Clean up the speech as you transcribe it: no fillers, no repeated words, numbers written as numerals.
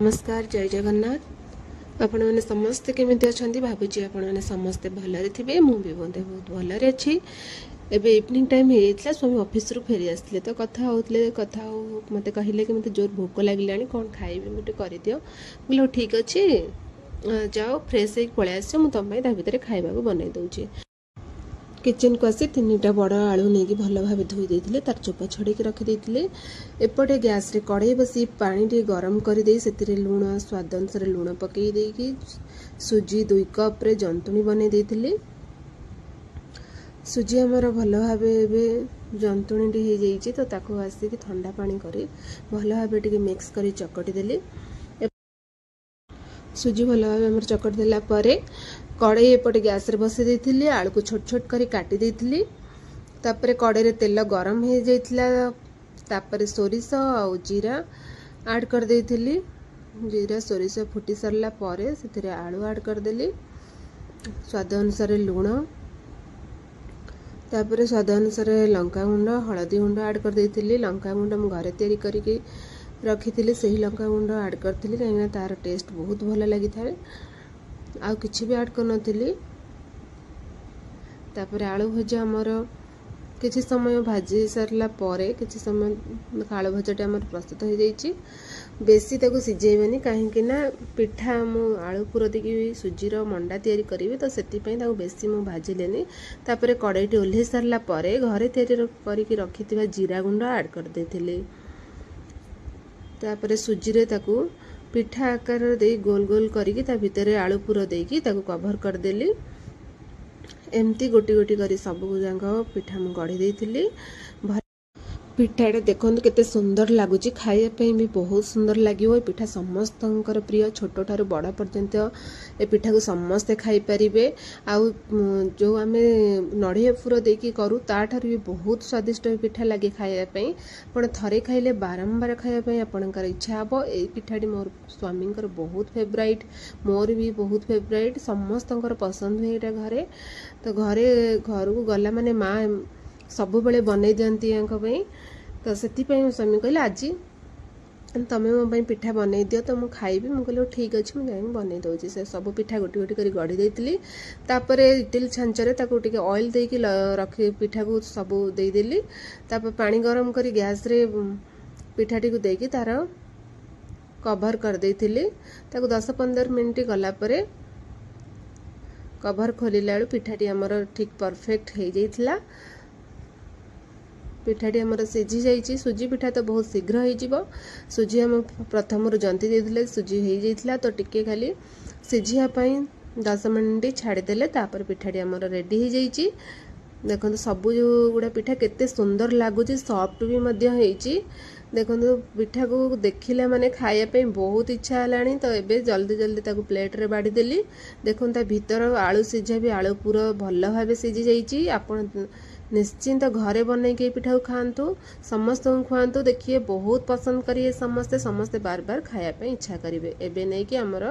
ନମସ୍କାର, ଜୟ ଜଗନ୍ନାଥ। ଆପଣମାନେ ସମସ୍ତେ କେମିତି ଅଛନ୍ତି? ଭାବୁଛି ଆପଣମାନେ ସମସ୍ତେ ଭଲରେ ଥିବେ। ମୁଁ ବି ମଧ୍ୟ ବହୁତ ଭଲରେ ଅଛି। ଏବେ ଇଭିନିଂ ଟାଇମ୍ ହେଇଯାଇଥିଲା, ସ୍ୱାମୀ ଅଫିସରୁ ଫେରି ଆସିଥିଲେ, ତ କଥା ହେଉଥିଲେ। କଥା ହଉ ମୋତେ କହିଲେ କି ମୋତେ ଜୋର ଭୋକ ଲାଗିଲାଣି, କ'ଣ ଖାଇବି ଗୋଟେ କରିଦିଅ। ମୁଁ କହିଲି ହଉ ଠିକ୍ ଅଛି, ଯାଅ ଫ୍ରେଶ୍ ହେଇକି ପଳେଇ ଆସିବ, ମୁଁ ତୁମ ପାଇଁ ତା ଭିତରେ ଖାଇବାକୁ ବନେଇ ଦେଉଛି। କିଚେନ୍କୁ ଆସି 3ଟା ବଡ଼ ଆଳୁ ନେଇକି ଭଲ ଭାବେ ଧୋଇ ଦେଇଥିଲେ, ତାର ଚୋପା ଛଡ଼େଇକି ରଖିଦେଇଥିଲେ। ଏପଟେ ଗ୍ୟାସ୍ରେ କଡ଼େଇ ବସି ପାଣି ଟିକେ ଗରମ କରିଦେଇ ସେଥିରେ ଲୁଣ, ସ୍ୱାଦ ଅନୁସାରେ ଲୁଣ ପକାଇ ଦେଇକି ସୁଜି 2 କପ୍ରେ ଜନ୍ତୁଣି ବନେଇ ଦେଇଥିଲି। ସୁଜି ଆମର ଭଲ ଭାବେ ଏବେ ଜନ୍ତୁଣିଟି ହେଇଯାଇଛି, ତ ତାକୁ ଆସିକି ଥଣ୍ଡା ପାଣି କରି ଭଲ ଭାବେ ଟିକେ ମିକ୍ସ କରି ଚକଟି ଦେଲି। ସୁଜି ଭଲ ଭାବେ ଆମର ଚକଟି ଦେଲା ପରେ କଡ଼େଇ ଏପଟେ ଗ୍ୟାସ୍ରେ ବସାଇ ଦେଇଥିଲି, ଆଳୁକୁ ଛୋଟ ଛୋଟ କରି କାଟି ଦେଇଥିଲି। ତାପରେ କଡ଼େଇରେ ତେଲ ଗରମ ହେଇଯାଇଥିଲା, ତାପରେ ସୋରିଷ ଆଉ ଜିରା ଆଡ଼୍ କରିଦେଇଥିଲି। ଜିରା ସୋରିଷ ଫୁଟି ସାରିଲା ପରେ ସେଥିରେ ଆଳୁ ଆଡ଼୍ କରିଦେଲି, ସ୍ୱାଦ ଅନୁସାରେ ଲୁଣ, ତାପରେ ସ୍ୱାଦ ଅନୁସାରେ ଲଙ୍କାଗୁଣ୍ଡ, ହଳଦୀ ଗୁଣ୍ଡ ଆଡ଼୍ କରିଦେଇଥିଲି। ଲଙ୍କାଗୁଣ୍ଡ ମୁଁ ଘରେ ତିଆରି କରିକି ରଖିଥିଲି, ସେହି ଲଙ୍କାଗୁଣ୍ଡ ଆଡ଼୍ କରିଥିଲି, କାହିଁକିନା ତା'ର ଟେଷ୍ଟ ବହୁତ ଭଲ ଲାଗିଥାଏ। ଆଉ କିଛି ବି ଆଡ଼୍ କରିନଥିଲି। ତାପରେ ଆଳୁ ଭଜା ଆମର କିଛି ସମୟ ଭାଜି ସାରିଲା ପରେ କିଛି ସମୟ ଆଳୁ ଭଜାଟି ଆମର ପ୍ରସ୍ତୁତ ହେଇଯାଇଛି। ବେଶୀ ତାକୁ ସିଝେଇବେନି, କାହିଁକି ନା ପିଠା ମୁଁ ଆଳୁ ପୁର ଦେଇକି ସୁଜିର ମଣ୍ଡା ତିଆରି କରିବି, ତ ସେଥିପାଇଁ ତାକୁ ବେଶୀ ମୁଁ ଭାଜିଲେନି। ତାପରେ କଡ଼େଇଟି ଓହ୍ଲେଇ ସାରିଲା ପରେ ଘରେ ତିଆରି କରିକି ରଖିଥିବା ଜିରା ଗୁଣ୍ଡ ଆଡ଼୍ କରିଦେଇଥିଲି। ତାପରେ ସୁଜିରେ ତାକୁ ପିଠା ଆକାରରେ ଦେଇ ଗୋଲ ଗୋଲ କରିକି ତା ଭିତରେ ଆଳୁ ପୁର ଦେଇକି ତାକୁ କଭର କରିଦେଲି। ଏମିତି ଗୋଟି ଗୋଟି କରି ସବୁ ଯାକ ପିଠା ମୁଁ ଗଢ଼ି ଦେଇଥିଲି। ପିଠାଟା ଦେଖନ୍ତୁ କେତେ ସୁନ୍ଦର ଲାଗୁଛି, ଖାଇବା ପାଇଁ ବି ବହୁତ ସୁନ୍ଦର ଲାଗିବ। ଏ ପିଠା ସମସ୍ତଙ୍କର ପ୍ରିୟ, ଛୋଟଠାରୁ ବଡ଼ ପର୍ଯ୍ୟନ୍ତ ଏ ପିଠାକୁ ସମସ୍ତେ ଖାଇପାରିବେ। ଆଉ ଯେଉଁ ଆମେ ନଡ଼ିଆ ପୁର ଦେଇକି କରୁ, ତାଠାରୁ ବି ବହୁତ ସ୍ୱାଦିଷ୍ଟ ଏ ପିଠା ଲାଗେ ଖାଇବା ପାଇଁ। ଆପଣ ଥରେ ଖାଇଲେ ବାରମ୍ବାର ଖାଇବା ପାଇଁ ଆପଣଙ୍କର ଇଚ୍ଛା ହେବ। ଏଇ ପିଠାଟି ମୋର ସ୍ୱାମୀଙ୍କର ବହୁତ ଫେବରାଇଟ୍, ମୋର ବି ବହୁତ ଫେବରାଇଟ୍, ସମସ୍ତଙ୍କର ପସନ୍ଦ ହୁଏ ଏଇଟା ଘରେ। ତ ଘରେ ଘରକୁ ଗଲା ମାନେ ମା ସବୁବେଳେ ବନେଇ ଦିଅନ୍ତି ୟାଙ୍କ ପାଇଁ। ତ ସେଥିପାଇଁ ମୋ ସ୍ୱାମୀ କହିଲେ ଆଜି ତମେ ମୋ ପାଇଁ ପିଠା ବନେଇ ଦିଅ ତ ମୁଁ ଖାଇବି। ମୁଁ କହିଲି ହଉ ଠିକ୍ ଅଛି, ମୁଁ ଯାଇକି ବନେଇ ଦେଉଛି। ସେ ସବୁ ପିଠା ଗୋଟି ଗୋଟି କରି ଗଢ଼ି ଦେଇଥିଲି। ତାପରେ ଇଟିଲି ଛାଞ୍ଚରେ ତାକୁ ଟିକେ ଅଏଲ୍ ଦେଇକି ରଖି ପିଠାକୁ ସବୁ ଦେଇଦେଲି। ତାପରେ ପାଣି ଗରମ କରି ଗ୍ୟାସ୍ରେ ପିଠାଟିକୁ ଦେଇକି ତାର କଭର କରିଦେଇଥିଲି। ତାକୁ 10-15 ମିନିଟ୍ ଗଲା ପରେ କଭର ଖୋଲିଲା ବେଳୁ ପିଠାଟି ଆମର ଠିକ୍ ପରଫେକ୍ଟ ହେଇଯାଇଥିଲା। ପିଠାଟି ଆମର ସିଝି ଯାଇଛି। ସୁଜି ପିଠା ତ ବହୁତ ଶୀଘ୍ର ହେଇଯିବ। ସୁଜି ଆମେ ପ୍ରଥମରୁ ଜନ୍ତି ଦେଇଥିଲେ, ସୁଜି ହେଇଯାଇଥିଲା, ତ ଟିକେ ଖାଲି ସିଝିବା ପାଇଁ 10 ମିନିଟ୍ ଛାଡ଼ିଦେଲେ ତାପରେ ପିଠାଟି ଆମର ରେଡ଼ି ହେଇଯାଇଛି। ଦେଖନ୍ତୁ ସବୁ ଗୁଡ଼ା ପିଠା କେତେ ସୁନ୍ଦର ଲାଗୁଛି, ସଫ୍ଟ ବି ମଧ୍ୟ ହେଇଛି। ଦେଖନ୍ତୁ ପିଠାକୁ ଦେଖିଲା ମାନେ ଖାଇବା ପାଇଁ ବହୁତ ଇଚ୍ଛା ହେଲାଣି। ତ ଏବେ ଜଲ୍ଦି ଜଲ୍ଦି ତାକୁ ପ୍ଲେଟ୍ରେ ବାଢ଼ିଦେଲି। ଦେଖନ୍ତୁ ତା ଭିତର ଆଳୁ ସିଝା ବି ଆଳୁ ପୁର ଭଲ ଭାବେ ସିଝି ଯାଇଛି। ଆପଣ ନିଶ୍ଚିନ୍ତ ଘରେ ବନେଇକି ଏ ପିଠାକୁ ଖାଆନ୍ତୁ, ସମସ୍ତଙ୍କୁ ଖୁଆନ୍ତୁ, ଦେଖିବେ ବହୁତ ପସନ୍ଦ କରିବେ ସମସ୍ତେ, ସମସ୍ତେ ବାର ବାର ଖାଇବା ପାଇଁ ଇଚ୍ଛା କରିବେ। ଏବେ ନେଇକି ଆମର